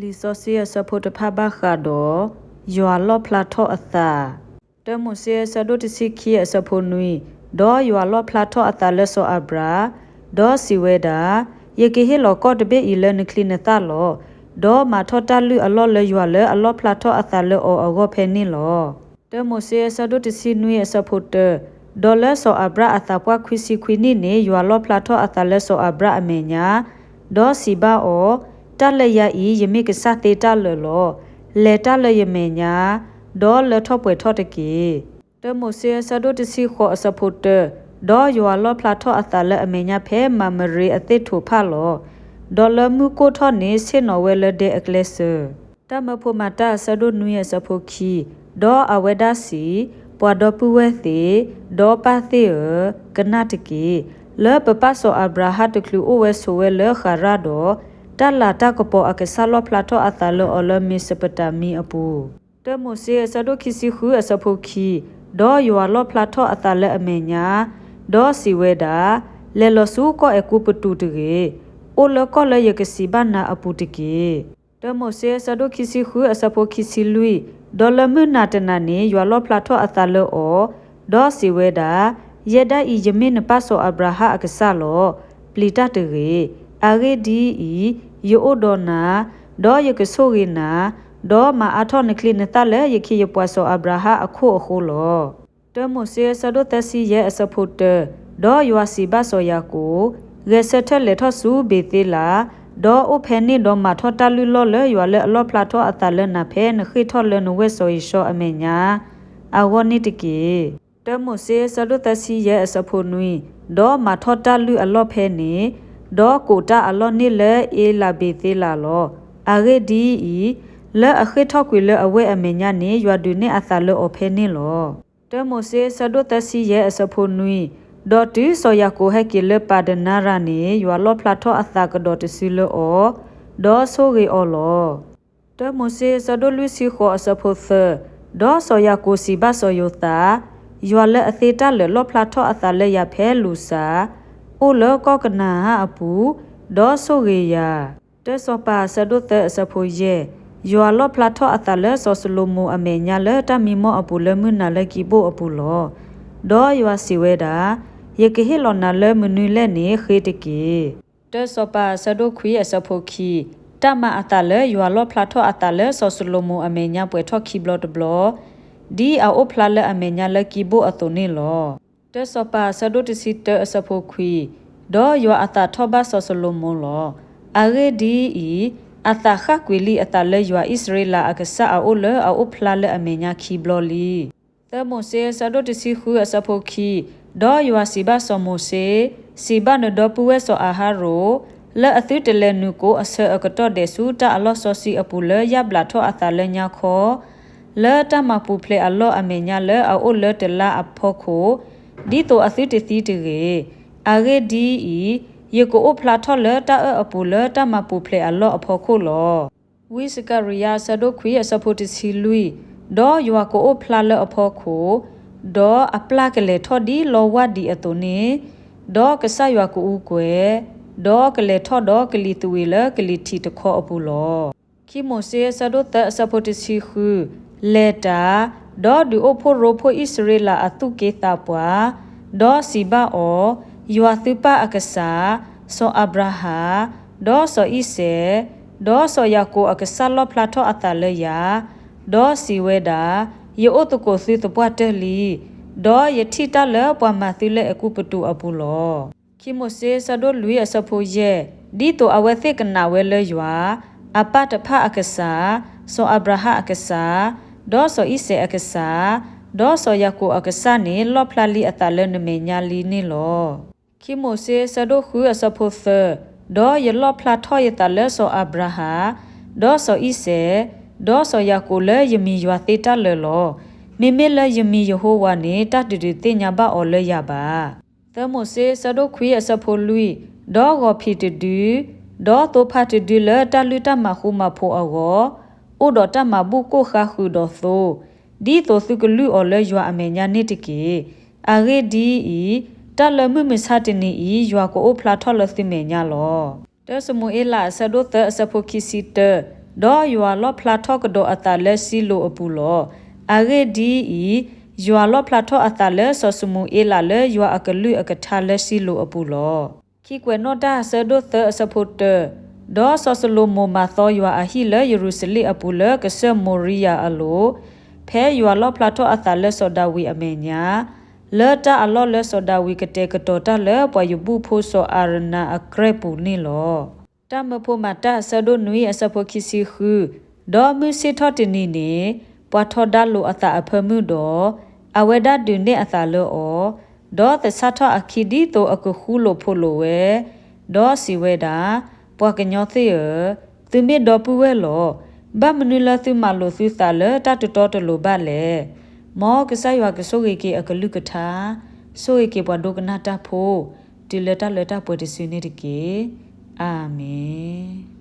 လံာ်စီဆှံအဆၢဖိတဖၣ်ဘၣ်ဃးဒီး ယွၤလီၣ်ဖျါထီၣ်အသး. တၢမိၤၡ့အဆၢဒိၣ်တဆံခံအဆၢဖိနွံ, ဒီးယွၤလီၣ်ဖျါထီၣ်အသးလၢစီၤအၤဘြၣ်, ဒီးစံးဝဲဒၣ်, ယကဟ့ၣ်လီၤကီၢ်တဘ့ၣ်အံၤလၢနချံနသၣ်လီၤ. ဒီးမၤထီၣ်တၢ်လုၢ်အလီၢ်လၢယွၤလၢအလီၣ်ဖျါထီၣ်အသးလၢအီၤအဂီၢ်ဖဲန့ၣ်လီၤ. တၢမိၤၡ့အဆၢဒိၣ်တဆံနွံအဆၢဖိတၢ, ဒီးလၢစီၤအၤဘြၣ်အသးပှၢ်ခွံဆံခွံနံၣ်န့ၣ် ယွၤလီၣ်ဖျါထီၣ်အသးလၢစီၤအၤဘြၣ်အမဲာ်ညါ, ဒီးစံးဘၣ်အီၤ, တၢ်လၢယၤအံၤ ယမ့ၢ်ကစၢ်သ့တၢ်လၢာ်လီၤ. လဲၤတၢ်လၢယမဲာ်ညါ, ဒီးလၢထီၣ်ပှဲၤထီၣ်တက့ၢ်. တၢမိၤၡ့အဆၢဒိၣ်တဆံဃိးအဆၢဖိတၢ, ဒီးယွၤလီၣ်ဖျါထီၣ်အသးလၢအမဲာ်ညါဖဲမၤမရ့အသ့ၣ်ထူးဖၣ်လီၤ. ဒီးလၢမုၢ်ကိၢ်ထီၣ်န့ၣ် ဆ့ၣ်နီၤဝဲလၢဒဲအကျဲစၢၤ. တၢ်မၢဖိမၤတၢ်အဆၢဒိၣ်နွံအဆၢဖိခံ, ဒီးအဝဲဒၣ်စံး, ပှၤဒီပုၢ်ဝဲၢ်သ့ၣ်, ဒီးပၢ်သ့ၣ်ဧၢ, ကနၣ်တက့ၢ်. လၢပပၢ်စီၤအၤဘြၤဟၣ်တချုးအိၣ်ဝဲဆိးဝဲလၢဃၤရၣ်ဒီး, တၢ်လၤတၢ်ကပီၤအကစၢ်လီၣ်ဖျါထီၣ်အသးလၢအီၤလၢမ့းစပတၤမံအပူၤ. တၢမိၤၡ့အဆၢဒိၣ်ခံဆံဃုအဆၢဖိခံ, ဒီးယွၤလီၣ်ဖျါထီၣ်အသးလၢအမဲာ်ညါ, ဒီးစံးဝဲဒၣ်, လဲၤလီၤဆူကီၢ်အဲၤကူပတူးတဂ့ၤ, အိၣ်လၢကီၢ်လၢယကစံးဘၣ်နၤအပူၤတက့ၢ်. တၢမိၤၡ့အဆၢဒိၣ်ခံဆံဃုအဆၢဖိခံဆံလွံၢ်, ဒီးလၢမုၢ်နၤတနၤန့ၣ် ယွၤလီၣ်ဖျါထီၣ်အသးလၢအီၤ, ဒီးစံးဝဲဒၣ်, ယဲဒၣ်အံၤ ယမ့ၢ်နပၢ်စီၤအၤဘြၤဟၣ်အကစၢ်လီၤ. ပျံၤတၢ်တဂ့ၤ. အဂ့ၢ်ဒ်အံၤ, ယအိၣ်ဒီးနၤ, ဒီးယကဆိၣ်ဂ့ၤနၤ, ဒီးမၤအါထီၣ်နချံနသၣ်လၢယခ့ယပှၤစီၤအၤဘြၤဟၣ်အခိၣ်အဃိလီၤ. တၢမိၤၡ့အဆၢဒိၣ်သၢဆံယဲၢ်အဆၢဖိတၢ, ဒီးယွၤစံးဘၣ်စီၤယၤကိာ်, ဂဲၤဆၢထၢၣ်လဲၤထီၣ်ဆူဘ့ၤသ့လး, ဒီးအိၣ်ဖဲန့ၣ်ဒီးမၤထီၣ်တၢ်လုၢ်လီၢ်လၢယွၤလၢအလီၣ်ဖျါထီၣ်အသးလၢနၤဖဲနဃ့ၢ်ထီၣ်လၢနဝဲၢ်စီၤဧ့ၡီၤအမဲာ်ညါ အဂီၢ်န့ၣ်တက့ၢ်. တၢမိၤၡ့အဆၢဒိၣ်သၢဆံယဲၢ်အဆၢဖိနွံ, ဒီးမၤထီၣ်တၢ်လုၢ်အလီၢ်ဖဲန့ၣ်, ဒီးကိးတၢ်အလီၢ်န့ၣ်လၢအ့လးဘ့ၤသ့လးလီၤ. အဂ့ၢ်ဒ်အံၤ, လၢအဃ့ၢ်ထီၣ်ကွံာ်လၢအဝဲၢ်အမဲာ်ညါန့ၣ် ယွၤဒုးနဲၣ်အသးလၢအီၤဖဲန့ၣ်လီၤ. တၢမိၤၡ့အဆၢဒိၣ်သၢဆံယဲၢ်အဆၢဖိနွံ, ဒီးတုၤစီၤယၤကိာ်ဟဲက့ၤလၢပၤဒနၤရၤန့ၣ် ယွၤလီၣ်ဖျါထီၣ်အသးကဒီးတစုလၢအီၤ, ဒီးဆိၣ်ဂ့ၤအီၤလီၤ. တၢမိၤၡ့အဆၢဒိၣ်လွံၢ်ဆံဃိးအဆၢဖိသၢ, ဒီးစီၤယၤကိာ်စံးဘၣ်စီၤယိၤသး, ယွၤလၢအသ့တၢ်လၢာ်လီၣ်ဖျါထီၣ်အသးလၢယၤဖဲလူၤစၢ်, အိၣ်လၢကီၢ်ကနၤဧၣ်အပူၤ, ဒီးဆိၣ်ဂ့ၤယၤ. တၢစီၤပၤအဆၢဒိၣ်သၢအဆၢဖိယဲၢ်, ယွၤလီၣ်ဖျါထီၣ်အသးလၢစီၤစလိၤမိၤအမဲာ်ညါလၢတၢ်မံမီၢ်အပူၤလၢမုၢ်နၤလၢကံဘိၣ်အပူၤလီၤ. ဒီးယွၤစံးဝဲဒၣ်, ယကဟ့ၣ်လီၤနၤလၢမနုၤလဲၣ်န့ၣ် ဃ့တက့ၢ်. တၢစီၤပၤအဆၢဒိၣ်ခွံအဆၢဖိခံ, တၢ်မၤအသးလၢယွၤလီၣ်ဖျါထီၣ်အသးလၢစီၤစလိၤမိၤအမဲာ်ညါပှဲၤထီၣ်ခံဘျီတဘျီ, ဒ်အအိၣ်ဖျါလၢအမဲာ်ညါလၢကံဘိၣ်အသိးန့ၣ်လီၤ. တၢစီၤပၤအဆၢဒိၣ်တဆံတၢအဆၢဖိခွံ, ဒီးယွၤအသးထီၣ်ဘၣ်စီၤစလိၤမိၤလီၤ. အဂ့ၢ်ဒ်အံၤ, အသးဃၣ်ကွံာ်လံအသးလၢယွၤအံၣ်စရ့လးအကစၢ်အအိၣ်လၢအအိၣ်ဖျါလၢအမဲာ်ညါခံဘျီလံ. သၢမိၤၡ့အဆၢဒိၣ်တဆံဃုအဆၢဖိခံ, ဒီးယွၤစံးဘၣ်စီၤမိၤၡ့, စံးဘၣ်နဒီပုၢ်ဝဲၢ်စီၤအၤဟရိၣ်, လၢအသုတလဲၤနုာ်ကိးအဆၢအကတီၢ်ဒဲးဆူတၢ်အလီၢ်စီဆှံအပူၤလၢယၢ်ဘျးထီၣ်အသးလၢညါခီ, လၢတၢ်မၤပူၤဖျဲးအလီၢ်အမဲာ်ညါလၢအအိၣ်လၢတလါအဖီခိၣ်, ဒ်သိးအသုတသံတဂ့ၤ. အဂ့ၢ်ဒ်အံၤ, ယကအိၣ်ဖျါထီၣ်လၢတၢ်အၢၣ်အပူၤလၢတၢ်မၤပူၤဖျဲးအလီၢ်အဖီခိၣ်လီၤ. ဝံစကၤရံယၤအဆၢဒိၣ်ခွံအဆၢဖိတဆံလွံၢ်, ဒီးယွၤကအိၣ်ဖျါလၢအဖီခိၣ်, ဒီးအပျၢ်ကလဲၤထီၣ်ဒ်လီဝၢ်ဒံးအသိးန့ၣ်, ဒီးကစၢ်ယွၤကအူကွဲၤ, ဒီးကလဲၤထီၣ်ဒီးကလံၤသဝံးလၢကလံၤထံးတခီအပူၤလီၤ. ခံမိၤၡ့အဆၢဒိၣ်သၢအဆၢဖိတဆံဃု, လဲၤတၢ်, ဒီးဒုးအိၣ်ဖှိၣ်ရိဖှိၣ်အံၣ်စရ့လးအသူၣ်က့သးပှၢ်, ဒီးစံးဘၣ်အီၤ, ယွၤသုပၢ်အကစၢ်, စီၤအၤဘြၤဟၣ်, ဒီးစီၤအံၤစဲး, ဒီးစီၤယၤကိာ်အကစၢ်လီၣ်ဖျါထီၣ်အသးလၢယၤ, ဒီးစံးဝဲဒၣ်, ယအိၣ်သကိးသုသပှၢ်တၢၢ်လံ, ဒီးယထံၣ်တၢ်လၢပှၤမၤသုလၢအဲၤကူပတူးအပူၤလီၤ. ခံမိၤၡ့အဆၢဒိၣ်လွံၢ်အဆၢဖိယဲၢ်, ဒ်သိးအဝဲသ့ၣ်ကနာ်ဝဲလၢယွၤ, အပၢ်တဖၣ်အကစၢ်, စီၤအၤဘြၤဟၣ်အကစၢ်, ဒီးစီၤအံၤစဲးအကစၢ်, ဒီးစီၤယၤကိာ်အကစၢ်န့ၣ် လီၣ်ဖျါလံအသးလၢနမဲာ်ညါလံန့ၣ်လီၤ. ခံမိၤၡ့အဆၢဒိၣ်ဃုအဆၢဖိသၢ, ဒီးယလီၣ်ဖျါထီၣ်ယသးလၢစီၤအၤဘြၤဟၣ်, ဒီးစီၤအံၤစဲး, ဒီးစီၤယၤကိာ်လၢယမံၤယွၤသ့တၢ်လၢာ်လီၤ. မ့မ့ၢ်လၢယမံၤယဟိဝၤန့ၣ် တၢ်တဒုးသ့ၣ်ညါဘၣ်အီၤလၢယၤဘၣ်. သၢမိၤၡ့အဆၢဒိၣ်ခွံအဆၢဖိလွံၢ်, ဒီးဂီၤဖံးတဒု, ဒီးသိဖးတဒုလၢတၢ်လုၢ်တၢ်မၤဃူမၤဖိးအဂီၢ်, အိၣ်ဒီးတၢ်မၤဘူၣ်ကိၢ်ဃါဃုာ်ဒီးသိ, ဒ်သိးသုကလုၢ်အီၤလၢယွၤအမဲာ်ညါန့ၣ်တက့ၢ်. အဂ့ၢ်ဒ်အံၤ, တၢ်လၢမုၢ်မဆါတနံၤအံၤ ယွၤကအိၣ်ဖျါထီၣ်လၢသုမဲာ်ညါလီၤ. တၢၡမူၤအ့လးအဆၢဒိၣ်သၢအဆၢဖိခံဆံတၢ, ဒီးယွၤလီၣ်ဖျါထီၣ်ကဒီးအသးလၢစံလိၤအပူၤလီၤ. အဂ့ၢ်ဒ်အံၤ, ယွၤလီၣ်ဖျါထီၣ်အသးလၢစီၤၡမူၤအ့လးလၢယွၤအကလုၢ်အကထါလၢစံလိၤအပူၤလီၤ. ခံကွဲးနီၣ်တၢ်အဆၢဒိၣ်သၢအဆၢဖိတၢ, ဒီးစီၤၡလိၤမိၤမၤသီယွၤအဟံၣ်လၢယရူၤၡလ့ၣ်အပူၤလၢကစၢၢ်မိၤရံယၤအလိၤ, ဖဲယွၤလီၣ်ဖျါထီၣ်အသးလၢစီၤဒၤဝံးအမဲာ်ညါ, လၢတၢ်အလီၢ်လၢစီၤဒၤဝံးကတဲာ်ကတီၤတၢ်လၢပှၤယဘူၣ်ဖိစီၤအၤရနၤအကြဲၢ်ပူၤန့ၣ်လီၤ. တၢ်မၢဖိမၤတၢ်အဆၢဒိၣ်နွံအဆၢဖိခံဆံဃု, ဒီးမုၢ်ဆ့ၣ်ထီၣ်တနံၤန့ၣ်, ပှၤထီဒါလိာ်အသးအဖၢမုၢ်ဒီး, အဝဲဒၣ်ဒုးနဲၣ်အသးလၢအီၤ, ဒီးသဆၣ်ထီၣ်အခံဒ်သိးအကဃူလိာ်ဖိးလိာ်ဝဲ, ဒီးစံးဝဲဒၣ်, ပှၤကညီသ့ၣ်ဧၢ, သုမ့ၢ်ဒီပုၢ်ဝဲၢ်လီၤ. ဘၣ်မနုၤလၢသုမၤလိာ်သုသးလၢတၢ်တတီတလိၤဘၣ်လဲၣ်. မ်ကစၢ်ယွၤကဆိၣ်ဂ့ၤက့ၤအကလုၢ်ကထါ, ဆိၣ်ဂ့ၤက့ၤပှၤဒိကနၣ်တၢ်ဖိ, တုၤလၢတၢ်လၢတၢ်ပှဲၤတစုန့ၣ်တက့ၢ်. အၤမ့ၣ်.